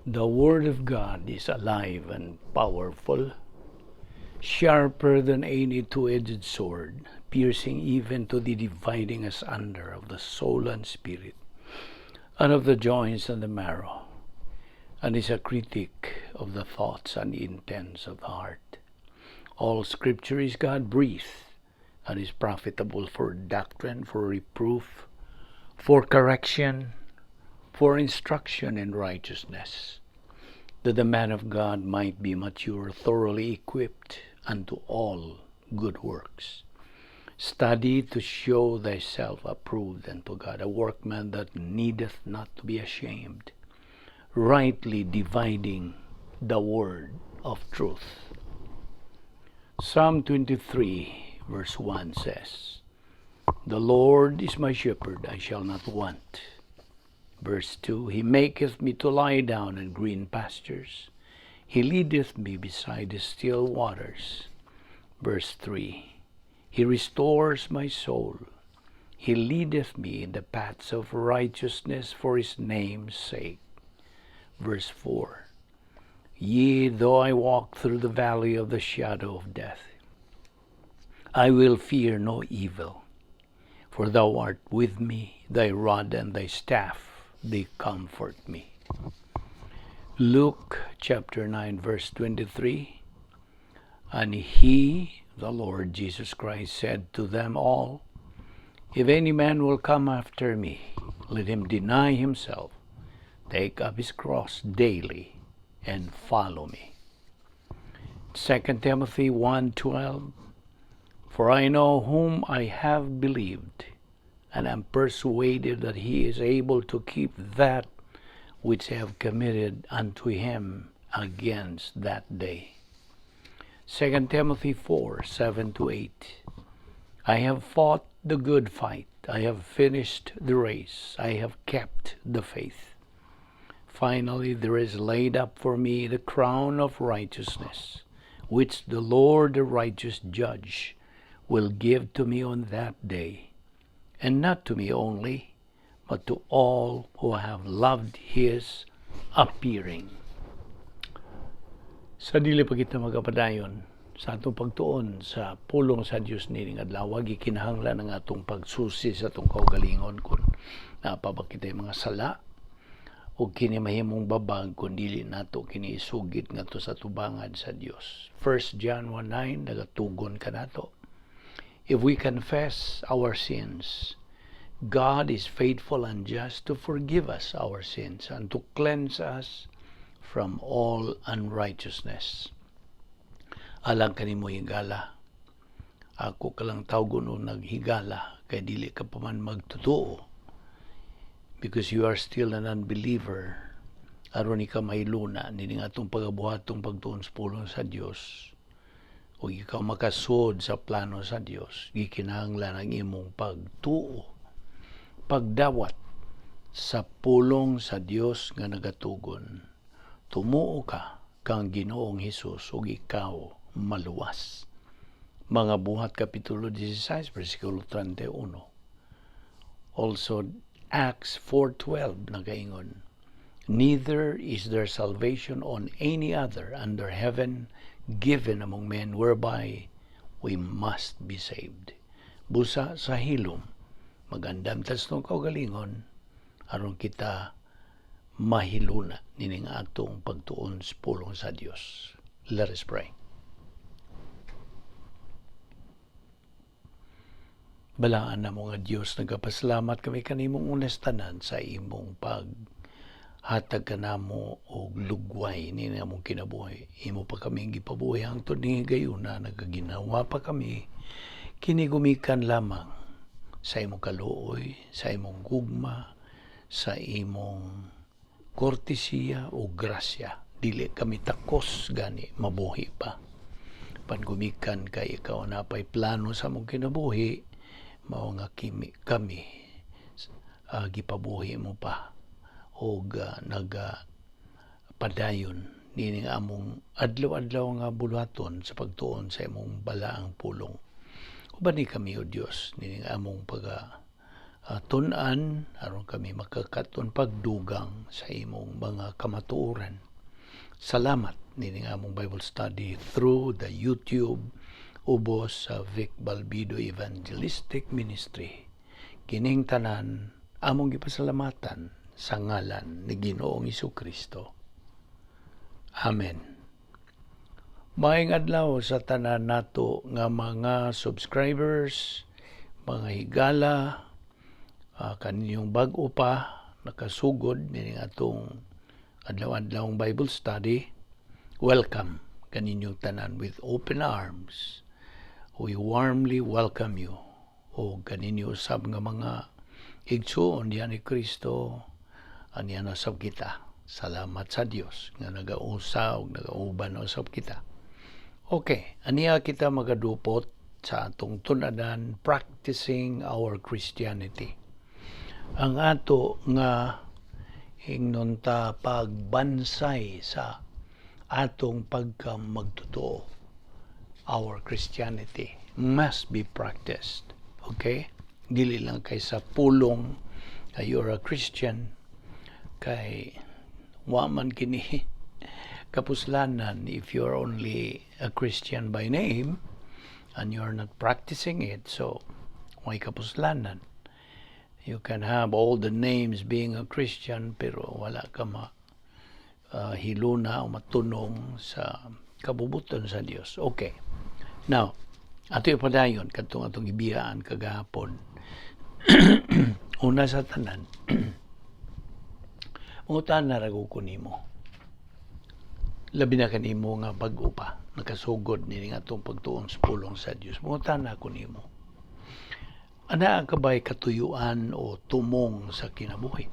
The Word of God is alive and powerful, sharper than any two-edged sword, piercing even to the dividing asunder of the soul and spirit, and of the joints and the marrow, and is a critic of the thoughts and intents of the heart. All Scripture is God-breathed and is profitable for doctrine, for reproof, for correction, for instruction in righteousness, that the man of God might be mature, thoroughly equipped unto all good works. Study to show thyself approved unto God, a workman that needeth not to be ashamed, rightly dividing the word of truth. Psalm 23, verse 1 says, "The Lord is my shepherd, I shall not want." Verse 2, "He maketh me to lie down in green pastures. He leadeth me beside the still waters." Verse 3, "He restores my soul. He leadeth me in the paths of righteousness for his name's sake." Verse 4, "Yea, though I walk through the valley of the shadow of death, I will fear no evil, for thou art with me, thy rod and thy staff, they comfort me." Luke chapter 9, verse 23, "And he, the Lord Jesus Christ, said to them all, 'If any man will come after me, let him deny himself, take up his cross daily, and follow me.'" 2 Timothy 1:12, "For I know whom I have believed, and am persuaded that he is able to keep that which I have committed unto him against that day." 2 Timothy 4:7-8, "I have fought the good fight. I have finished the race. I have kept the faith. Finally, there is laid up for me the crown of righteousness, which the Lord, the righteous judge, will give to me on that day, and not to me only, but to all who have loved his appearing." Sa dili pa kita magapadayon sa atong pagtuon sa pulong sa Dios nining adlaw, gikinahanglan ang atong pagsusi sa atong kaugalingon kung naa pa ba kitay mga sala, ug kini mahimong babag kung dili nato kini isugit ngadto sa tubangan sa Dios. 1 John 1:9 nagatugon kanato. "If we confess our sins, God is faithful and just to forgive us our sins and to cleanse us from all unrighteousness." Alang kanimo higala, ako ka lang tawgon og naghigala kay dili ka pa man magtotoo because you are still an unbeliever. Aron ikaw mahiluna nining atong pagabuhatong pagtuon sa pulong sa Dios o ikaw makasud sa plano sa Dios, gikinahanglan ang imong pagtuo, pagdawat sa pulong sa Dios nga nagatugon, "Tumuo ka kang Ginoong Hesus ug ikaw maluwas." Mga Buhat Kapitulo 16 versikulo 31. Also Acts 4:12 nagaingon, "Neither is there salvation on any other under heaven given among men whereby we must be saved." Busa sa hilom, magandam ta sa kaugalingon aron kita mahiluna nining atong pagtuon sa pulong sa Dios. Let us pray. Balaan namo nga Dios, nagapasalamat kami kanimong unas tanan sa imong pag hatag kanamo og lugway ni among kinabuhi. Imo pa kami gipabuhi hangtod ni higayuna, nagaginawa pa kami kini gumikan lamang sa imong kaluoy, sa imong gugma, sa imong kortesiya o grasya. Dili kami takos gani mabuhi pa. Pangumikan kay ikaw napay plano sa among kinabuhi, mao nga kimi, kami gipabuhi mo pa og naga padayon nining among adlaw-adlaw nga buluhaton sa pagtuon sa imong balaang pulong. Uban ni kami, o Dios, nining among pag tun-an aron kami makakaton pagdugang sa imong mga kamatuoran. Salamat nining among Bible study through the YouTube ubos sa Vic Balbido Evangelistic Ministry. Kining tanan among gipasalamatan sa ngalan ni Ginoong Kristo. Amen. Maayong adlaw sa tanan nato nga mga subscribers, mga higala, kaninyong bag-o pa nakasugod nining atong adlaw-adlawng Bible study. Welcome kaninyong tanan with open arms. We warmly welcome you. O kaninyo usab nga mga igsuon diyan ni Kristo, aniya na sab kita. Salamat sa Dios nga nagausa ug nagauban usab kita. Okay, aniya kita magadupot sa atong tun-anan, practicing our Christianity. Ang ato nga ingnon ta pagbansay sa atong pagka magtotoo. Our Christianity must be practiced. Okay? Dili lang kay sa pulong nga you're a Christian, kay wa man kini kapuslanan if you're only a Christian by name and you're not practicing it. So way kapuslanan. You can have all the names being a Christian, pero wala ka ma hiluna o matunong sa kabubuton sa Dios. Okay. Now, ato ipadayon kadtong atong ibiyaan kagahapon. Una sa tanan, mangutana ra ko nimo. Labi na kanimo nga bag-o pa nakasugod nining atong pagtuon sa pulong sa Dios. Mangutana ko nimo. Anaa ka ba'y katuyuan o tumong sa kinabuhi?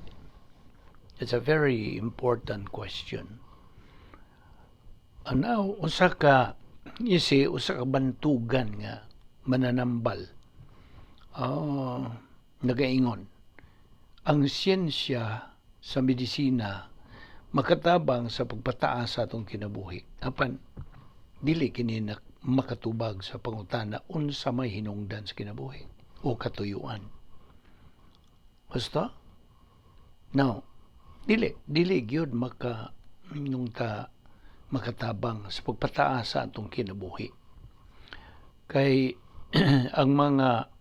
It's a very important question. Ano, usa ka you see, usa ka bantugan nga mananambal. Nagaingon ang siyensya sa medisina makatabang sa pagpataas sa atong kinabuhi. Apan dili kini makatubag sa pangutana unsa may hinungdan sa kinabuhi o katuyuan. Basta? Now, dili gyud maka nung ta makatabang sa pagpataas sa atong kinabuhi. Kay ang mga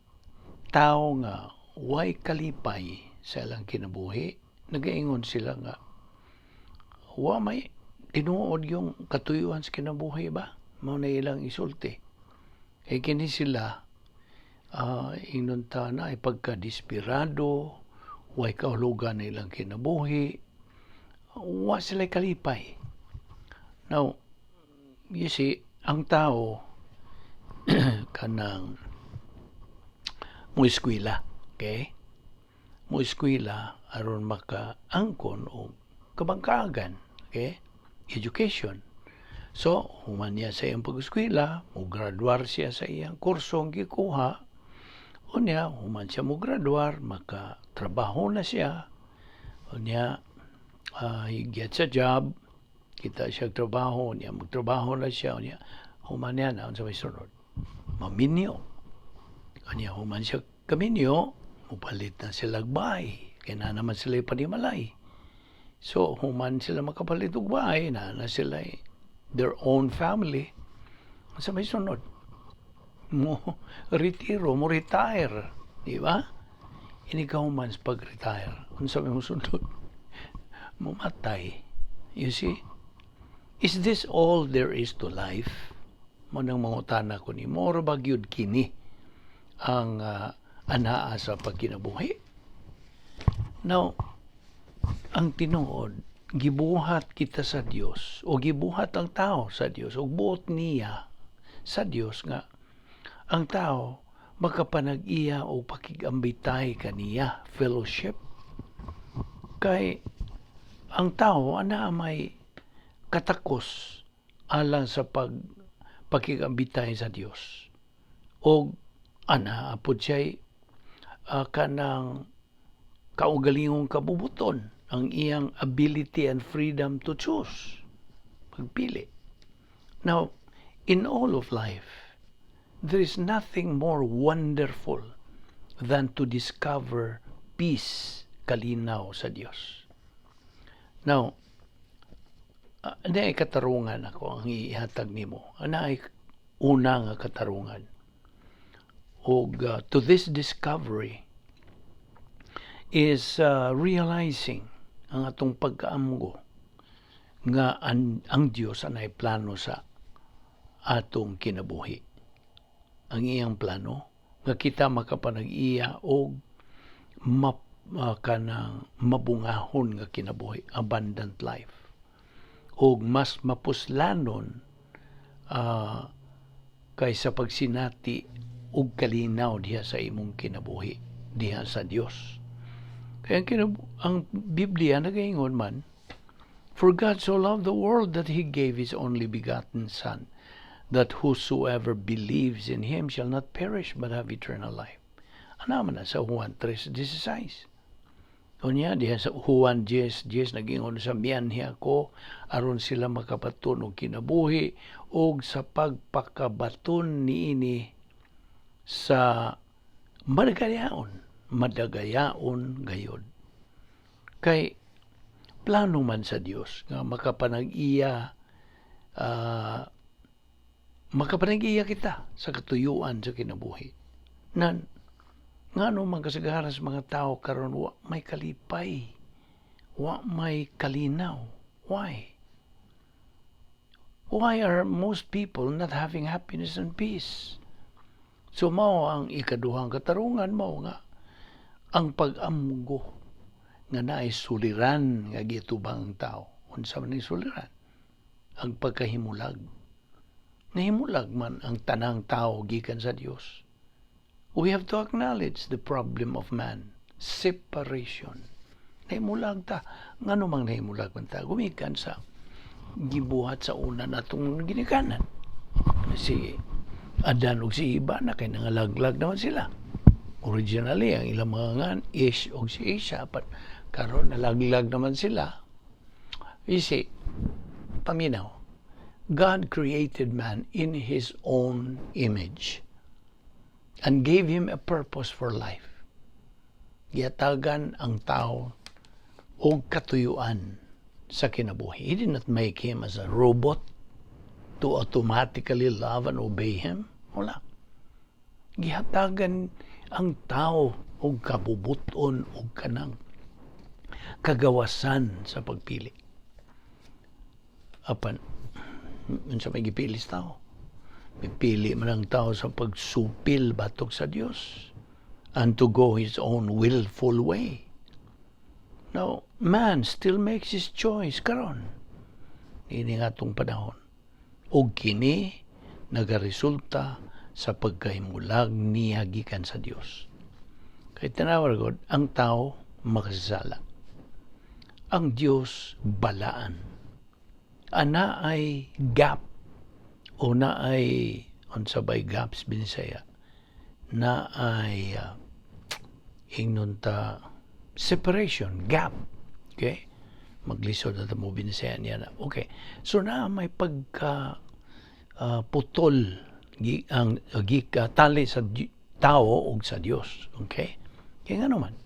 tao nga way kalipay sa ilang kinabuhi, nagaingon sila nga wa may tinuod yung katuyuan sa kinabuhi ba? Mao na ilang isulti. Kay kini sila ingnon ta na ay pagka-desperado, way kahulugan na ilang kinabuhi, wa sila kalipay. Now, you see, ang tao kanang mo eskwela, okay? Mo eskwela aron makaangkon og kabangkagan, okay? Education. So, human niya sa iyang pag-eskwela, mo graduar siya sa iyang kurso ang gikuha, unya, human siya mo graduar, makatrabaho na siya, unya, he gets a job, kita siya trabaho, unya, magtrabaho na siya, unya, human niya na, unsa may sunod? Maminyo. Unya, human siya kaminyo, mupalit na sila bahay, kaya na naman sila panimalay. So, human sila makapalit og bahay, na sila their own family. Sa may sunod? Mo retiro, mo retire. Di ba? Inig man sa pag-retire, unsa may mosunod? Mumatay. You see? Is this all there is to life? Mao nang mangutana ko nimo, mao ba gyud kini ang anaa sa pagkinabuhi? Now, ang tinuod, gibuhat kita sa Dios o gibuhat ang tao sa Dios o buot niya sa Dios nga ang tao makapanag-iya o pakigambitay kaniya, fellowship, kay ang tao ana may katakos alang sa pakigambitay sa Dios o ana apod siya kanang kaugalingong kabubuton, ang iyang ability and freedom to choose, pagpili. Now, in all of life, there is nothing more wonderful than to discover Peace, kalinaw sa Dios. Now, naay katarungan ako ang ihatag nimo. Naay una nga katarungan. Og to this discovery is realizing ang atong pagkaamgo nga ang Dios anay plano sa atong kinabuhi. Ang iyang plano nga kita makapanag-iya og kanang mabungahon nga kinabuhi, abundant life. Og mas mapuslanon kaysa pagsinati og kalinaw diha sa imong kinabuhi diha sa Dios. Kaya ang Biblia nagaingon man, "For God so loved the world that He gave His only begotten Son, that whosoever believes in Him shall not perish but have eternal life." Ana man na sa Juan 3:16. Unya diha sa Juan 10:10 nagingon sa mianhi ako aron sila makabaton og kinabuhi og sa pagpakabaton niini sa madagayaon, madagayaon gayod. Kay plano man sa Dios nga makapanag-iya kita sa katuyuan sa kinabuhi. Nan ngano man kasagaran sa mga tao karon wa may kalipay, wa may kalinaw? Why? Why are most people not having happiness and peace? So mao ang ikaduhang katarungan, mao nga ang pag-amgo nga naay suliran nga gitubang ang tao. Unsa man ni suliran? Ang pagkahimulag. Nahimulag man ang tanang tao gikan sa Dios. We have to acknowledge the problem of man. Separation. Nahimulag ta. Ngano mang nahimulag man ta? Gumikan sa gibuhat sa una natong ginikanan. Si Adan ug si Eva na kay nangalaglag naman sila. Originally, ang ilang mga ngan, Ish ug si Isha, but karon nalaglag naman sila. You see, paminaw, God created man in His own image and gave him a purpose for life. Gihatagan ang tao og katuyuan sa kinabuhi. He did not make him as a robot to automatically love and obey Him. Wala. Gihatagan ang tao og kabubuton og kanang kagawasan sa pagpili. Apan, unsa may gipili sa tao? Mipili man ang tao sa pagsupil batok sa Dios and to go his own willful way. Now, man still makes his choice karon. Ini nga atong panahon. Og kini nagaresulta sa pagkahimulag niya gikan sa Dios. Kay tanawa God, ang tao makasasala. Ang Dios balaan. Ana ay gap o na ay, unsa bay gaps Binisaya, na ay ingnon ta separation gap, okay? Maglisod na mo Binisaya niya na. Okay, so na may pagka putol ang gika tali sa tao ug sa Dios, okay? Kaya nga naman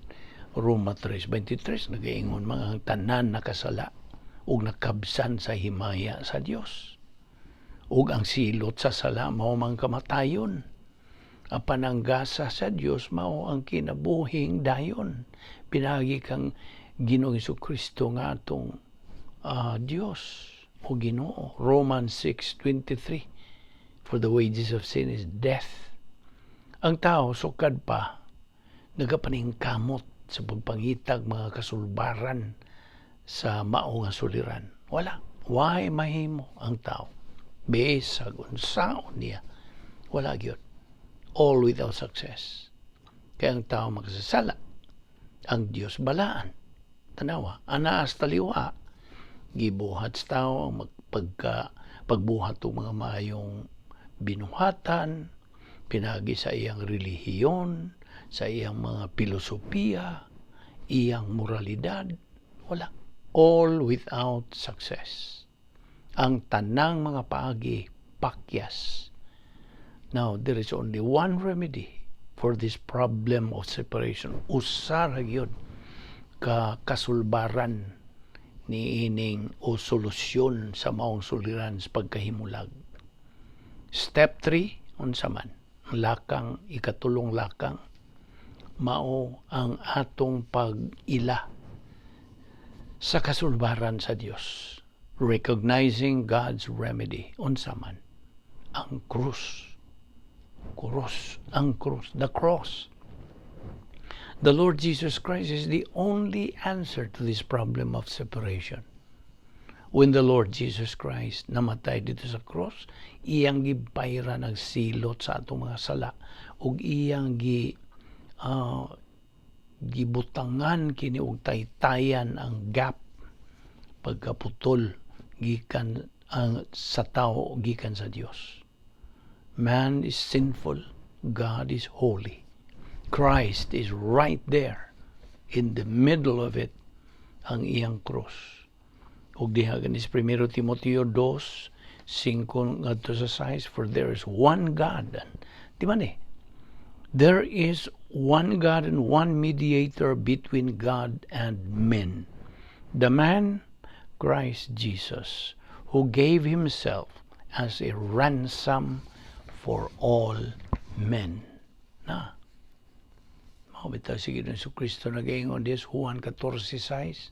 Roma 3:23 nagaingon mga ang tanan nakasala ug nakabsan sa himaya sa Dios ug ang silot sa sala mao man kamatayon, apan ang gasa sa Dios mao ang kinabuhing dayon pinaagi kang Ginoong Kristo nga atong Dios o Ginoo. Romans 6:23, "For the wages of sin is death." Ang tao sukad pa nagapaningkamot sa pagpangitag mga kasulbaran sa mao nga suliran. Wala. Why mahimo ang tao? Bisag unsaon niya. Wala gyud. All without success. Kaya ang tao makasasala. Ang Dios balaan. Tanawa, anaas taliwa. Gibuhat sa tao ang magpagka pagbuhat og mga maayong binuhatan, pinagi sa iyang relihiyon, sa iyang mga filosofiya, iyang moralidad, wala. All without success. Ang tanang mga paagi pakyas. Now, there is only one remedy. for this problem of separation. Usa ra gyud ka kasulbaran ni ining o solusyon sa maong suliran sa pagkahimulag. Step 3, unsa man? Ang lakang, ikatulong lakang, mao ang atong pag-ila sa kasulbaran sa Dios. Recognizing God's remedy. Unsa man? Ang krus. Krus. Ang krus. The cross. The Lord Jesus Christ is the only answer to this problem of separation. When the Lord Jesus Christ namatay didto sa cross, iyang gibayran ang silot sa atong mga sala ug iyang gibutangan kini og taytayan ang gap, pagkaputol gikan ang sa tao gikan sa Dios. Man is sinful, God is holy. Christ is right there in the middle of it, ang iyang cross. Ug diha ganis 1 Timoteo 2:5 ngadto sa 6, "For there is one God." Di ba ni? "There is one God and one mediator between God and men, the man Christ Jesus, who gave himself as a ransom for all men." Na. Mao bitaw si Ginoong Kristo nagaingon diha sa Juan 14:6,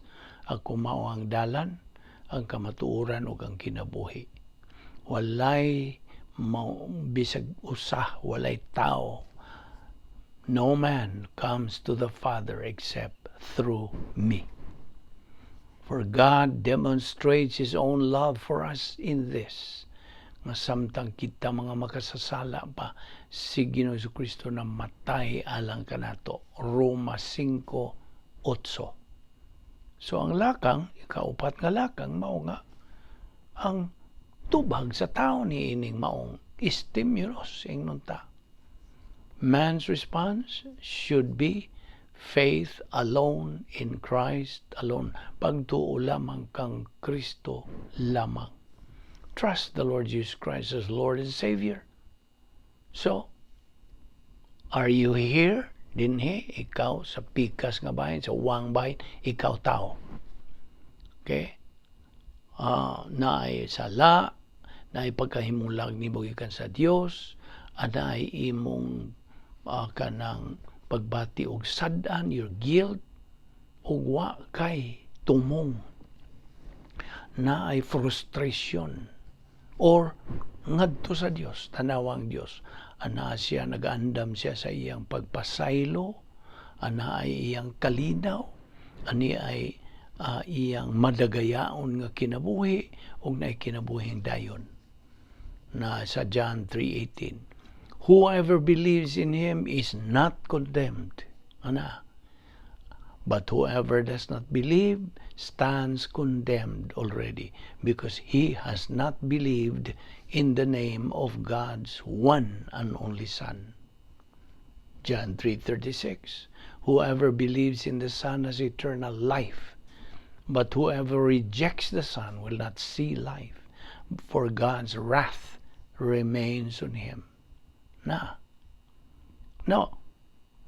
"Ako mao ang dalan, ang kamatuoran ug ang kinabuhi. Walay mao bisag usa, walay tao. No man comes to the Father except through me. For God demonstrates His own love for us in this, nga samtang kita mga makasasala pa, si Ginoong Kristo namatay alang kanato." Roma 5:8. So ang lakang, ikaupat nga lakang, mao nga ang tubag sa tao ni ining maong stimulus, ingnon ta. Man's response should be faith alone in Christ alone. Pagtuo lamang kang Kristo lamang. Trust the Lord Jesus Christ as Lord and Savior. So, are you here? Dinhi, ikaw sa pikas nga bahin, sa uwang bahin, ikaw tao. Okay? Naay sala, naay pagkahimulag nimo gikan sa Dios, naay imong kanang pagbati og sad-an, your guilt, ug wa kay tumong, naay frustration or ngadto sa Dios, tanawang Dios, ana siya, nagaandam siya sa iyang pagpasaylo, ana ay iyang kalinaw, ani ay iyang madagayaon nga kinabuhi ug naay kinabuhing dayon na sa John 3:18, "Whoever believes in him is not condemned." Ana. "But whoever does not believe stands condemned already because he has not believed in the name of God's one and only Son." John 3:36, "Whoever believes in the Son has eternal life, but whoever rejects the Son will not see life, for God's wrath remains on him." Na. No.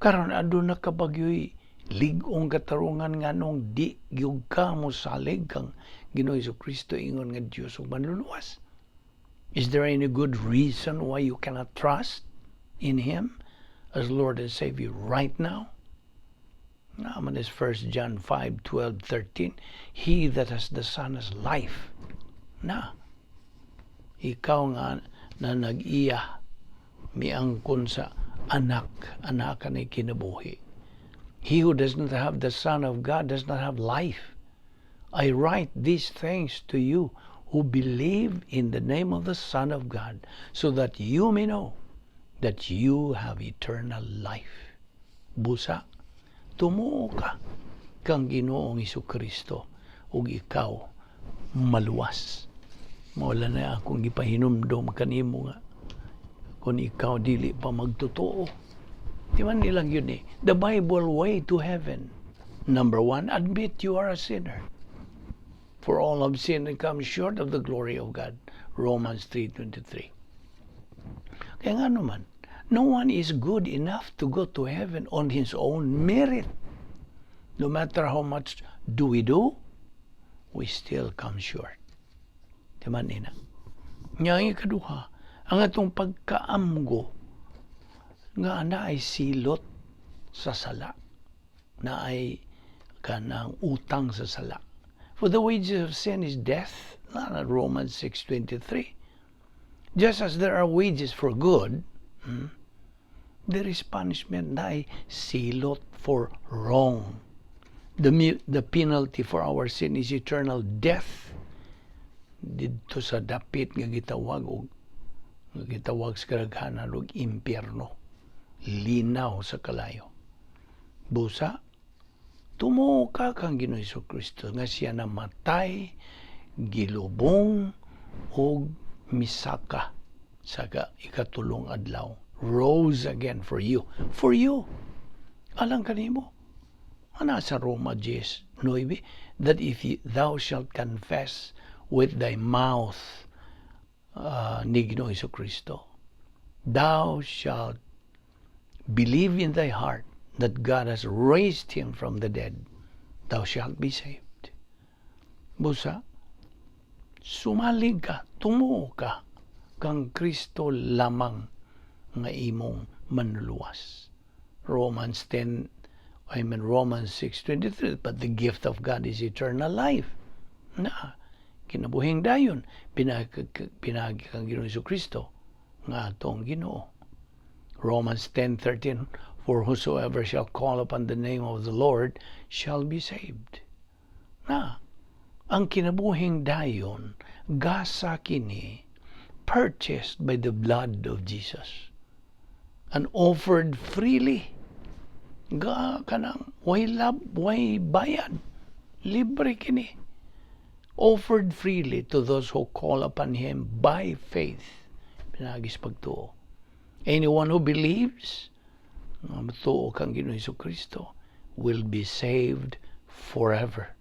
Karon, aduna ka ba gyoy lig-ong katarungan nganong di gyud ka mosalig kang Ginoong Kristo ingon nga Dios ug manluluwas? Is there any good reason why you cannot trust in Him as Lord and Savior right now? Naman is 1 John 5, 12, 13. "He that has the Son has life." Na. Ikaw nga na nag-iya, miangkon sa anak, anak ka na kinabuhi. "He who does not have the Son of God does not have life. I write these things to you who believe in the name of the Son of God, so that you may know that you have eternal life." Busa, tumuo ka kang Ginoong Kristo ug ikaw maluwas. Mao na akong gipahinumdom kanimo nga kung ikaw dili pa magtotoo. Di man nilang yun eh. The Bible way to heaven. Number one, admit you are a sinner. "For all have sinned and come short of the glory of God." Romans 3:23. Kaya nga naman, No one is good enough to go to heaven on his own merit. No matter how much do we do, we still come short. Di man ina? Nya ang ikaduha, ang atong pagkaamgo nga naay silot sa sala, naay kanang utang sa sala. For the wages of sin is death. Naa Romans 6:23. Just as there are wages for good, there is punishment, naay silot for wrong. The penalty for our sin is eternal death didto sa dapit nga gitawag sa kadaghanan og impyerno, linaw sa kalayo. Busa, tumuo ka kang Ginoo Kristo nga siya namatay, gilubong og misaka sa ikatulong adlaw. Rose again for you. For you. Alang kanimo. Ana sa Roma 10:9, that if thou shalt confess with thy mouth ni Ginoo Kristo, thou shalt believe in thy heart that God has raised him from the dead, thou shalt be saved. Busa, sumalig ka, tumuo ka kang Kristo lamang nga imong manluluwas. Romans 10, I mean Romans 6:23, but the gift of God is eternal life. Na, kinabuhing dayon, pinagi kang Ginoo Kristo nga atong Ginoo. Romans 10:13, for whosoever shall call upon the name of the Lord shall be saved. Na, ang kinabuhing dayon, gasa kini, purchased by the blood of Jesus and offered freely. Ga kanang way lab, way bayad. Libre kini. Offered freely to those who call upon him by faith. Pinaagi sa pagtuo. Anyone who believes, nga matuo kang Ginoo Kristo, will be saved forever.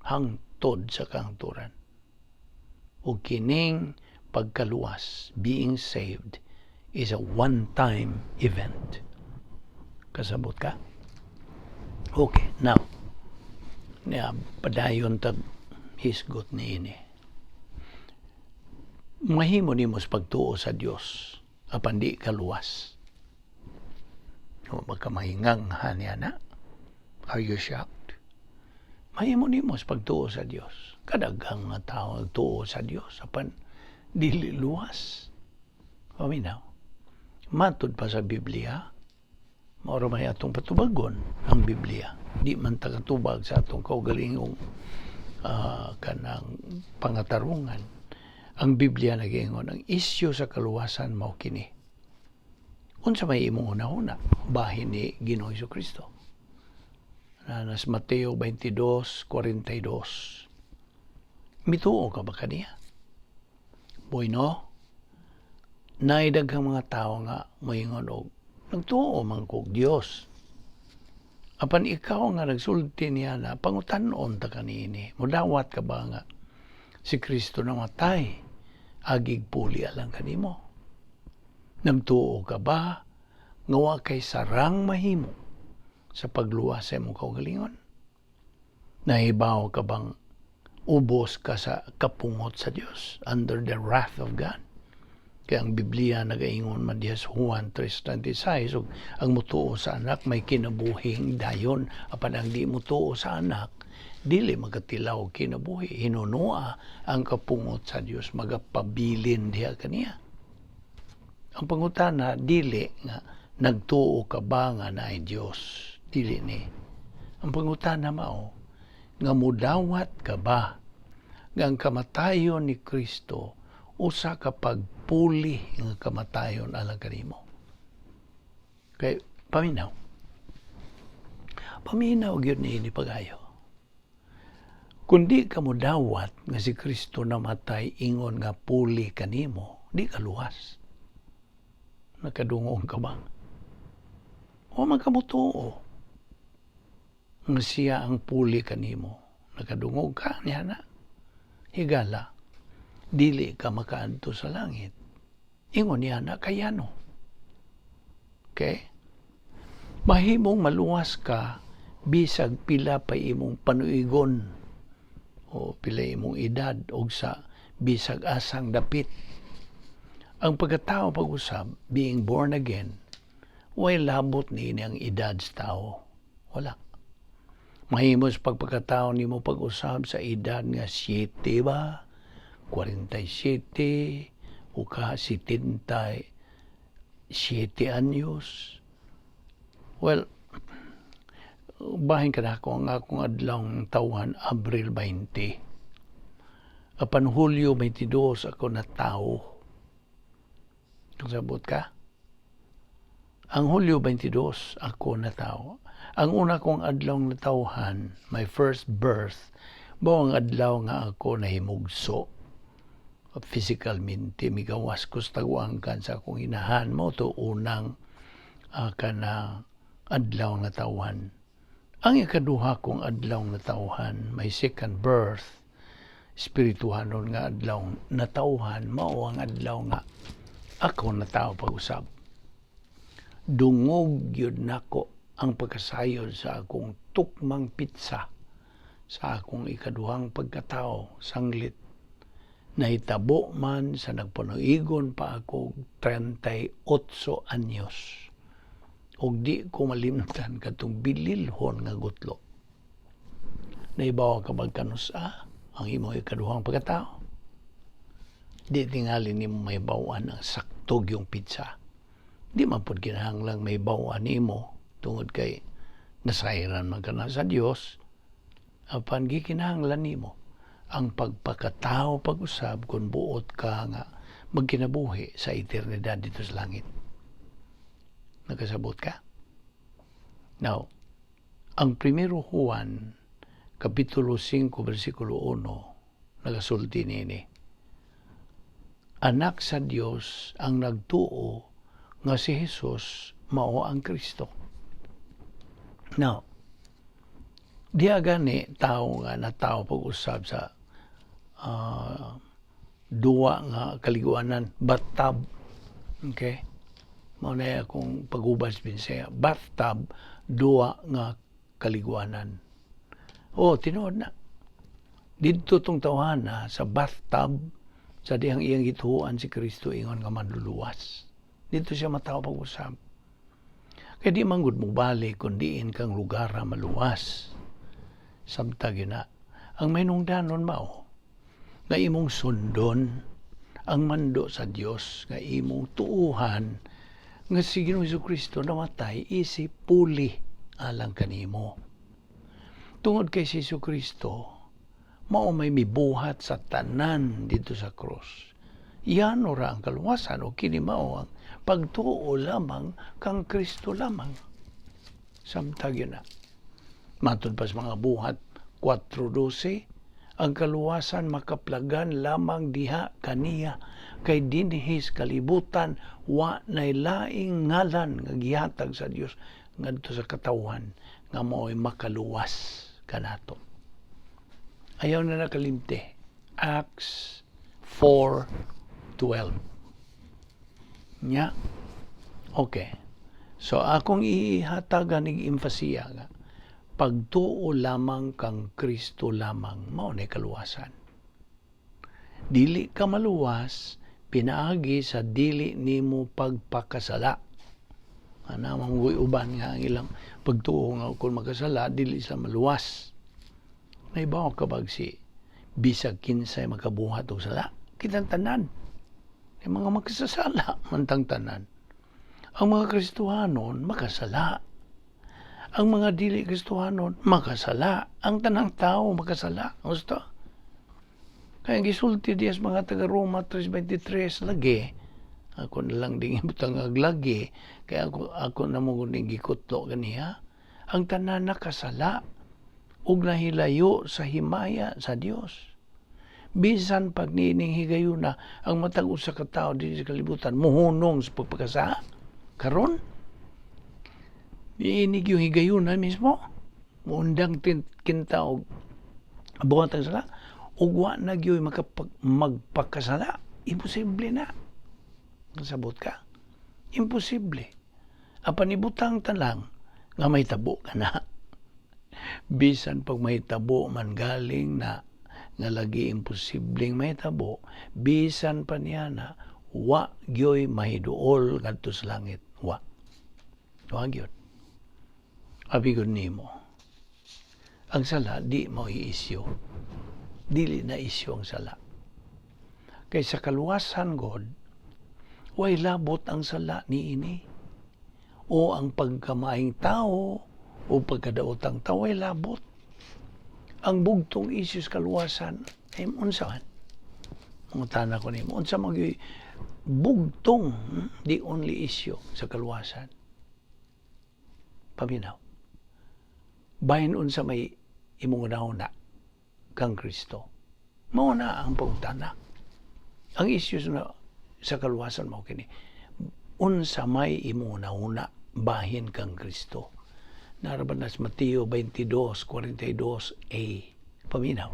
Hangtod sa kahangturan. Ug kining pagkaluwas, being saved, is a one-time event. Kasabot ka? Okay, now, niya, padayon tag hisgot niini. Mahimo nimo sa pagtuo sa Dios apan di ka luwas. O baka mahingangha niya na. Are you shocked? Mahimo nimo sa pagtuo sa Dios. Kadaghang nga tao nagtuo sa Dios apan dili luwas. Paminaw. Matud pa sa Biblia, mao ra may atong patubagon ang Biblia. Di man ta katubag sa atong kaugalingong kanang pangatarungan. Ang Biblia nagaingon ang isyu sa kaluwasan mao kini. Unsa may imong hunahuna bahin ni Ginoo Kristo? Naa sa Mateo 22:42. Mituo ka ba kaniya? Bueno, naay daghang mga tao nga moingon og nagtuo man kog Dios. Apan ikaw nga nagsulti niya na pangutan-on ta kanini, mudawat ka ba nga si Kristo namatay agig puli alang kanimo? Nagtuo ka ba nga wa kay sarang mahimo sa pagluwas sa imong kaugalingon? Nahibaw ka bang ubos ka sa kapungot sa Dios, under the wrath of God? Kaya ang Biblia nagaingon man diha sa Juan 3:26 ug ang mutuo sa Anak may kinabuhing dayon, apan ang di mutuo sa Anak dili magatilaw og kinabuhi. Hinunua ang kapungot sa Dios magapabilin diha kaniya. Ang pangutana dili nga nagtuo ka ba nga naay Dios, dili ni. Ang pangutana mao nga mudawat ka ba nga ang kamatayon ni Kristo usa ka pagpuli nga kamatayon alang kanimo? Kay paminaw. Paminaw gyud niini pag-ayo. Kung di ka modawat nga si Kristo namatay ingon nga puli kanimo, di ka luwas. Nakadungog ka ba? O man ka motuo nga siya ang puli kanimo. Nakadungog ka niya na. Higala, dili ka makaadto sa langit. Ingon niya na kayano. Okay? Mahimong maluwas ka bisag pila pa imong panuigon o pila imong edad o sa bisag asang dapit. Ang pagkatao pag-usab, being born again, way labot ni ang edad sa tao. Wala. Mahimo sa pagpagkatao nimo pag-usab sa edad nga 7 ba, 47, o ka 77 anyos. Well, bahin ka na ako ang akong adlawng tawhan Abril 20. Apan Hulyo 22 ako natao. Kasabot ka? Ang Hulyo 22 ako natao. Ang una kong adlawng natawhan, my first birth, mao ang adlaw nga ako nahimugso. Physical minti, migawas ko sa taguangkan sa akong inahan mao to unang kana adlaw nga tawhan. Ang ikaduha kong adlaw nga tawhan, my second birth, espirituhanon nga adlaw natawhan, mao ang adlaw nga ako natao pag-usab. Dungog yun nako ang pagkasayod sa akong tukmang petsa sa akong ikaduhang pagkatao, sanglit nahitabo man sa nagpanuigon pa ako 38 anyos. Ug di ko malimtan katong bililhon nga gutlo. Nahibaw ka bag kanusa ang imong ikaduhang pagkatao? Di tingali nimo mahibaw-an ang sakto yung petsa. Di man pud kinahanglang mahibaw-an nimo tungod kay nasayran man ka na sa Dios. Apan gikinahanglan nimo ang pagpakatao pag-usab kung buot ka nga magkinabuhi sa eternidad dito sa langit. Nagkasabot ka? Now, ang Primero Juan, Kapitulo 5, versikulo 1, nagasulti nini. Anak sa Dios ang nagtuo nga si Jesus mao ang Kristo. Now, diha gani tao nga natao pag-usab sa duwa nga kaliguanan, bathtub. Okay? Mao na akong pagubas Binsaya. Bathtub, duwa nga kaliguanan. Oh, tinuod na. Didto tong tawhana sa bathtub sa dihang iyang gituohan si Kristo ingon nga manluluwas. Didto siya matawo pag-usab. Kay di man gud mobalik kung diin kang lugar maluwas. Samtang yun na. Ang mahinungdanon mao nga imong sundon ang mando sa Dios, nga imong tuuhan nga si Ginoong Kristo namatay isip puli alang kanimo. Tungod kay si Kristo mao may mibuhat sa tanan didto sa krus. Yan ora ang kaluwasan o kini mao ang pagtuo lamang kang Kristo lamang. Samtang yun na. Matod pa sa mga Buhat 4:12, ang kaluwasan makaplagan lamang diha kaniya kay dinhi sa kalibutan wa nay laing ngalan nga gihatag sa Dios ngadto sa katawhan nga mao'y makaluwas kanato. Ayaw na nakalimte. Acts 4:12. Nya. Okay. So akong ihatagan nig emphasia nga pagtuo lamang kang Kristo lamang mao ni kaluwasan. Dili ka maluwas pinaagi sa dili nimo pagpakasala. Ana mangguy uban nga ang ilang pagtuo nga kung makasala dili sa maluwas. Nahibaw ka bag si bisag kinsay makabuhat og sala? Kitang tanan. Yung mga makasasala man tang tanan. Ang mga Kristohanon makasala. Ang mga dili Kristohanon makasala. Ang tanang tao makasala. Gusto? Kaya gisulti diya sa mga taga Roma 3:23 lagi. Ako na lang ding ibutang lagi. Kaya ako na mo ning gikutlo ganiha. Ang tanan nakasala ug nahilayo sa himaya sa Dios. Bisan pag niining higayuna ang matag usa ka tawo dinhi sa kalibutan muhunong sa pagpakasala karon, niinig yung higayuna mismo muundang kinta og buhat ang sala ug wa na gyud magpakasala. Imposible na. Kasabot ka? Imposible. Apan ibutang ta lang nga mahitabo ka na. Bisan pag mahitabo man galing na nga lagi imposibleng mahitabo, bisan pa niya na wa gyoy mahiduol ngadto sa langit. Wa. Wa gyud. Abi gud nimo. Ang sala di mao isyu. Dili na isyu ang sala. Kay sa kaluwasan God, way labot ang sala niini. O ang pagkamaayong tao o pagkadaotang tao, way labot. Ang bugtong isyu sa kaluwasan ay unsa man? Mangutana ko nimo, unsa man gyud bugtong, the only issue sa kaluwasan? Paminaw. Bahin unsa may imong na kang Kristo. Mao na ang pangutana. Ang issue na sa kaluwasan mao kini. Unsa may imong una bahin kang Kristo? Naa ra ba na sa Mateo 22:42a. Paminaw.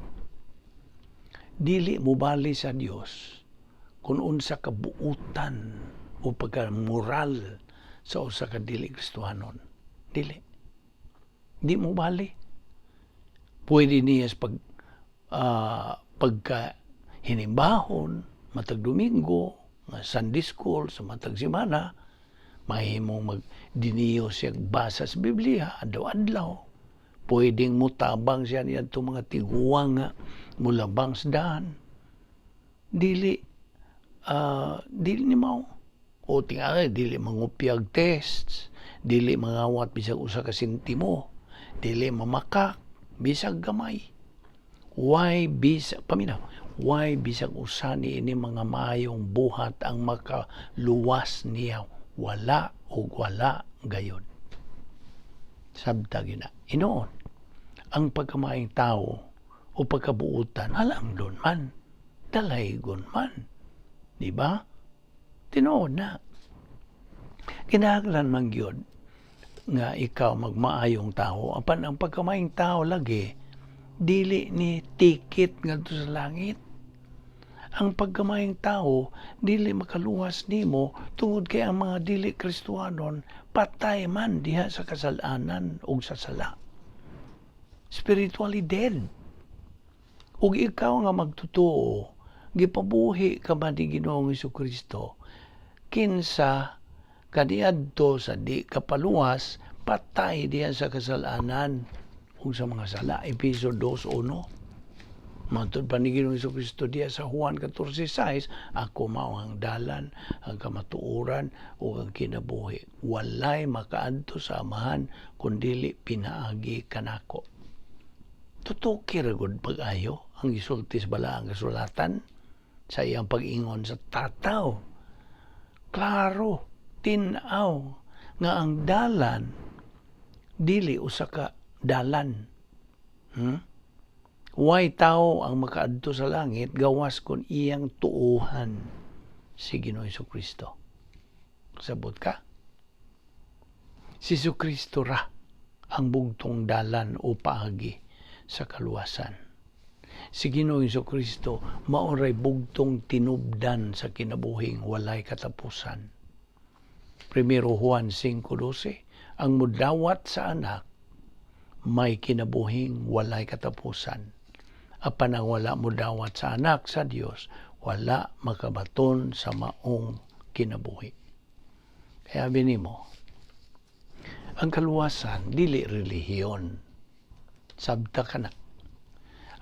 Dili mobali sa Dios kung unsa ka buutan o pagka-moral sa usa ka dili Kristohanon. Dili. Di mobali. Pwede niya sa pagka hinimbahon, matag Domingo, nga Sunday school, sa matag semana, mahimong magdiniyo siya basa sa Biblia, adlaw-adlaw. Pwedeng mutabang siya niya mga tiguang nga mulabang sa daan. Dili ni mao. O tingali, dili mangopyag tests, dili mangawat bisag usa ka sentimo, dili mamakak, bisag gamay. Why bisag, paminaw, why bisag usa ni ini mga maayong buhat ang makaluwas niya? Wala ug wala gayod. Sabta gina. Inoon, ang pagkamaayong tao o pagkabuutan, halamdon man, dalaygon man. Di ba? Tinuod na. Kinahanglan man gyud nga ikaw magmaayong tao, apan ang pagkamaayong tao lagi dili ni ticket ngadto sa langit. Ang pagkamaayong tao dili makaluwas nimo tungod kay ang mga dili Kristohanon patay man diha sa kasalanan ug sa sala. Spiritually dead. Ug ikaw nga magtotoo, gipabuhi ka man ni Ginoong Kristo, kinsa kaniadto sa di kapaluwas, patay diha sa kasalanan ug sa mga sala. Efeso 2:1. Matod pa ni Ginoong Kristo diha sa Juan 14:6, "Ako mao ang dalan, ang kamatuoran ug ang kinabuhi. Walay makaadto sa Amahan kun dili pinaagi kanako." Tutuki ra gud pag-ayo ang gisulti sa balaang kasulatan sa iyang pag-ingon sa tataw. Klaro, tin-aw nga ang dalan dili usa ka dalan. Way tao ang makaadto sa langit gawas kon iyang tuuhan si Ginoong Kristo. Sabot ka? Si Kristo ra ang bugtong dalan o paagi sa kaluwasan. Si Ginoong Kristo mao ray bugtong tinubdan sa kinabuhing walay katapusan. 1 Juan 5:12, ang mudawat sa Anak may kinabuhing walay katapusan. Apan ang wala mudawat sa Anak sa Dios, wala makabaton sa maong kinabuhi. Kaya mo, ang kaluwasan dili relihiyon. Sabta ka na.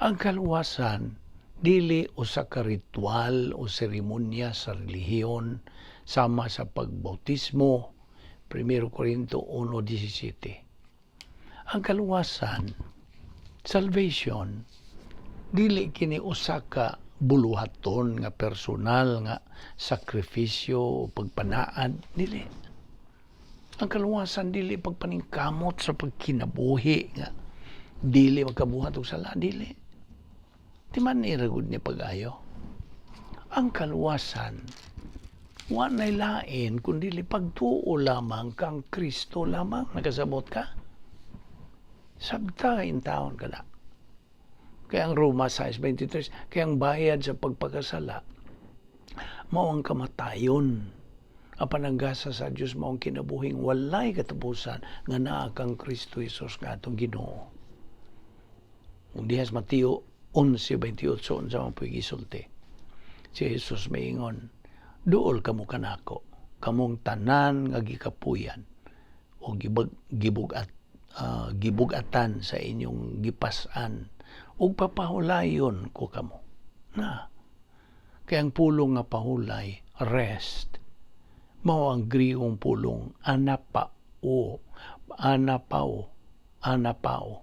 Ang kaluwasan dili usa ka ritual o seremonya sa relihiyon sama sa pagbautismo, 1 Corinto 1:17. Ang kaluwasan, salvation, dili kini usa ka buluhaton nga personal nga sakripisyo o pagpanaad, dili. Ang kaluwasan dili pagpaningkamot sa pagkinabuhi nga dili makabuhat og sala, dili. Di man ni gud ni pag-ayo. Ang kaluwasan wa nay lain kun dili pagtuo lamang kang Kristo lamang. Nakasabot ka? Sabta intawon ka na. Kaya ang Roma 6:23, kaya ang bayad sa pagpakasala, mao ang kamatayon. Apan ang gasa sa Dios mao ang kinabuhing walay katapusan nga naa kang Kristo Jesus nga atong Ginoo. Ug diha sa Mateo 11:28, unsa man po'y gisulti? Si Jesus miingon, "Duol kamo kanako, kamong tanan nga gikapuyan o gibug-atan sa inyong gipas-an, ug papahulayon ko kamo." Na. Kaya ang pulong nga pahulay, rest, mao ang Griegong pulong anapao, anapao, anapao.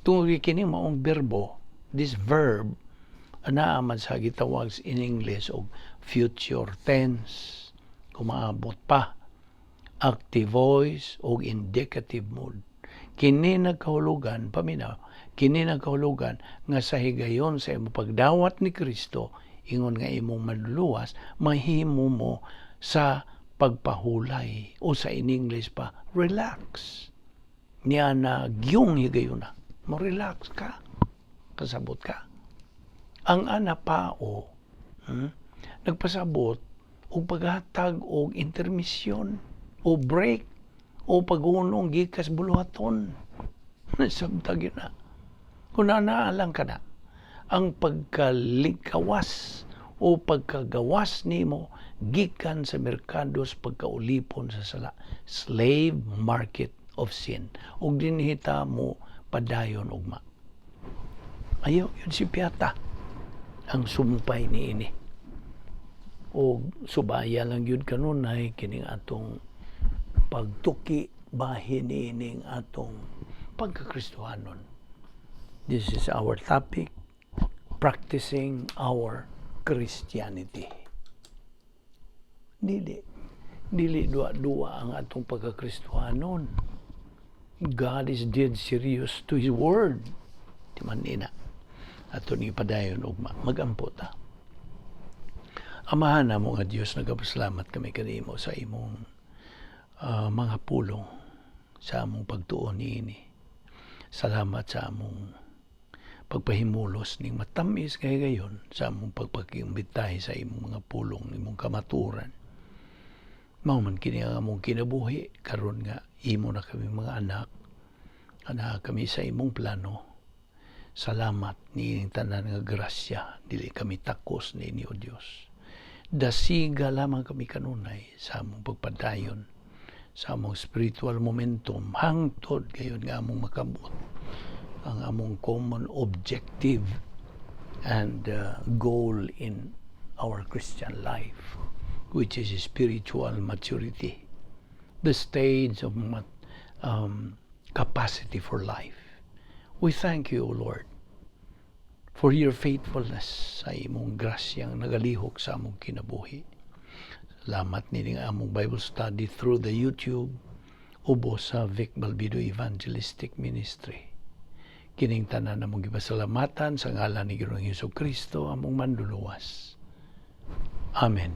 Tungod kini maong berbo, this verb, anaa man sa gitawag in English og future tense, kumaabot pa, active voice o indicative mood. Kini nagkahulugan, paminaw, kini nagkahulugan nga sa higayon sa imong pagdawat ni Kristo, ingon nga imong manluluwas, mahimo mo sa pagpahulay o sa in English pa, relax. Niya na gyung higayon na. Mo relax ka. Kasabot ka. Ang anapao, nagpasabot og paghatag og intermission o break o pagunong gikas buluhaton. Sabtag yun na. Kung nanaalang ka na, ang pagkalikawas o pagkagawas nimo gikan sa merkado sa pagkaulipon sa sala, slave market of sin, ug dinhita mo padayon ugma. Ayaw yun si Piata ang sumpay niini. O subaya lang yun kanunay kining atong pagtuki bahin niining atong pagkakristohanon. This is our topic, practicing our Christianity. Dili. Dili duwa-duwa ang atong pagkakristohanon. God is dead serious to His word. Di man ina. Ato ni padayon ugma. Magampo ta. Amahan namo nga Dios, nagapasalamat kami kanimo sa imong mga pulong sa among pagtuon niini. Salamat sa among pagpahimulos ning matamis kay gayon sa among pagpakiumbitahe sa imong mga pulong, imong kamaturan. Mao man kini ang among kinabuhi karon nga imo na kami mga anak, ana kami sa imong plano. Salamat ni tanan nga grasya, dili kami takos niini, O Dios. Dasiga lamang kami kanunay sa among pagpadayon sa among spiritual momentum hangtod gayon nga among makabot ang among common objective and goal in our Christian life, which is spiritual maturity, the stage of capacity for life. We thank you, O Lord, for your faithfulness sa imong grasyang nagalihok sa among kinabuhi. Salamat nining among Bible study through the YouTube ubos sa Vic Balbido Evangelistic Ministry. Kining tanan namong gipasalamatan sa ngalan ni Ginoong Hesus Kristo, among manluluwas. Amen.